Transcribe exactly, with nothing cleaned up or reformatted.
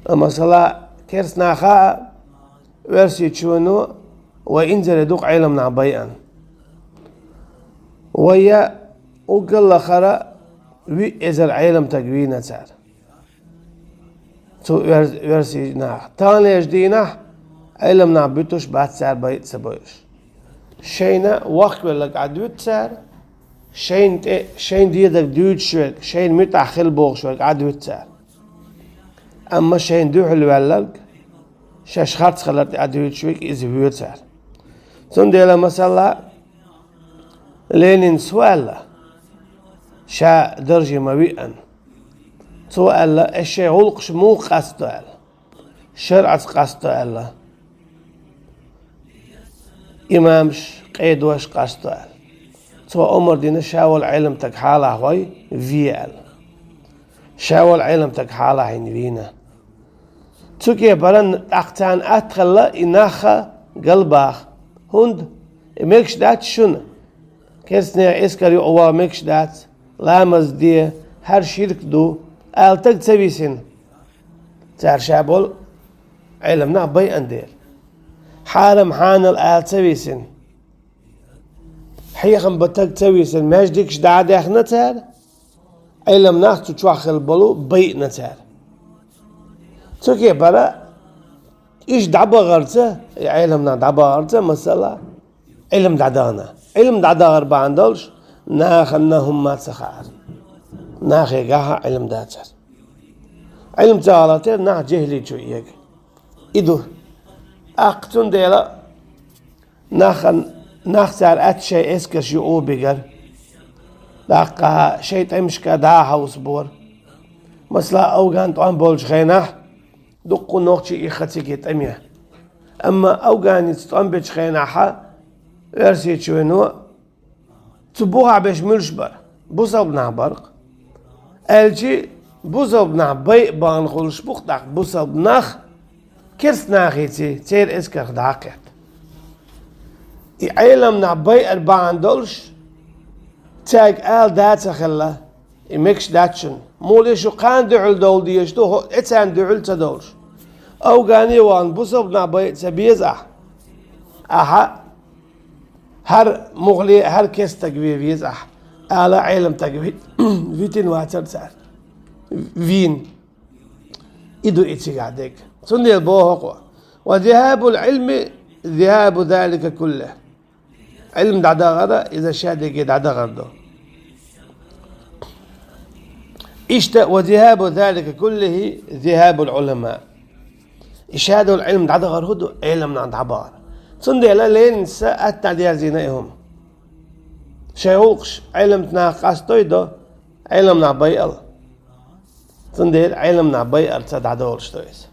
Масала, керста наха а, Оьрсийчоьно а вай инзаре ду-кх Ӏеламнах байъан. Вай а уггар лахара виъ эзар Ӏеламстаг вийна цара. Цу оьр-, оьрсий наха. Таханлерчу дийнахь Ӏеламнах буьтуш бац цара, байъа ца бойуш. Шайна вахкавелларг Ӏадвуьту цара, шайна тӀе, шайн дедага дуьйцуш верг, шайна муьтӀахь хила бохуш верг Ӏадвуьту цара. Амма шайна дуьхьал ваьлларг, шаьш харц хилар тӀе Ӏадвуьтуш верг, иза воьду цара. Цундела, масала, Ленинс хӀун аьлла? Ша дарже ма виъана. Цо аьлла, ас шайн гӀуллакхаш муха къасто аьлла. ШарӀаца къасто аьлла. Имамаш, къедош къасто аьлла. Цо омра дина, ша волу Ӏеламстаг хьалахь вай ве аьлла. Ша волу Ӏеламстаг хьалахьийна вийна. Цу кепара тӀаккха царна атта хилла и нах а галбаха. ХӀунда? И мегаш дац шуна. Керстанех эскар юкъа ваха мегаш дац, ламаз де, хӀара ширк ду, ала стаг ца висина. Цара ша болу Ӏеламнах байъан дела. Хьарам-хьанал ала ца висина. Хьехам бан стаг ца висина. Маьждигаш дӀа а даьхна цара, Ӏеламнах цу чохь хилла болу байъина цара. Цу кепара иштта дӀабахарца, и Ӏеламнах дӀабахарца, масала, Ӏилма дӀадахана. Ӏилма дӀадахар бахьана долуш, нахана хӀумма ца хаьара. Нахе гахь а Ӏилма дацара. Ӏилма ца хилар тера нах жехӀличу эга. И ду. ТӀаккха цундела нахана, нах цара атта шайн эскарш юкъа бигара. ТӀаккха шайн тӀемашка дӀа а хьовсабора. Масала, афган тӀом болчу хенахь, дуккха нохчий ихха цига тӀаме. Амма афганица тӀом бечу хенахь а Оьрсийчоьно цу бухахь берш муьлш бара? Бусалба нах бара-кх. Аьлчи бусалба нах байъа бахана хуьлуш бу-кх тӀаккха бусалба нах керста нахеций, церан эскарх дӀа а кхетта. И Ӏеламнах байъар бахьана долуш, цаьрга ала да ца хилла, и мегаш дац шуна. Муха шу кхана дуьхьал довла дезаш ду, хӀо-, э, царна дуьхьал ца довлуш. Афгане а вахана, бусалба нах байъа ца беза ахь? Ахьа хӀара муххале а, хӀара керста стаг ве веза ахь, ала Ӏеламстаг ви-, витина вацара цара. Вийна. И ду и цигахь дерг. Цундела боху-кх: «Ва зихабул Ӏилми зихабу залика куллихӀ». Ӏилма дӀадахара, иза шадерриге дӀадахар ду. Иштта: «Ва зихабу залика куллихӀи зихабул Ӏулама». И шадолу Ӏилма дӀадахар хӀун ду? Ӏеламнах дӀабахар. Цундела Ленинца атта дӀадерзийна и хӀума. Шайн гӀуллакхаш Ӏеламнах къастой до, Ӏеламнах байъал. Цундела Ӏеламнах байъарца дӀадолуш ду иза.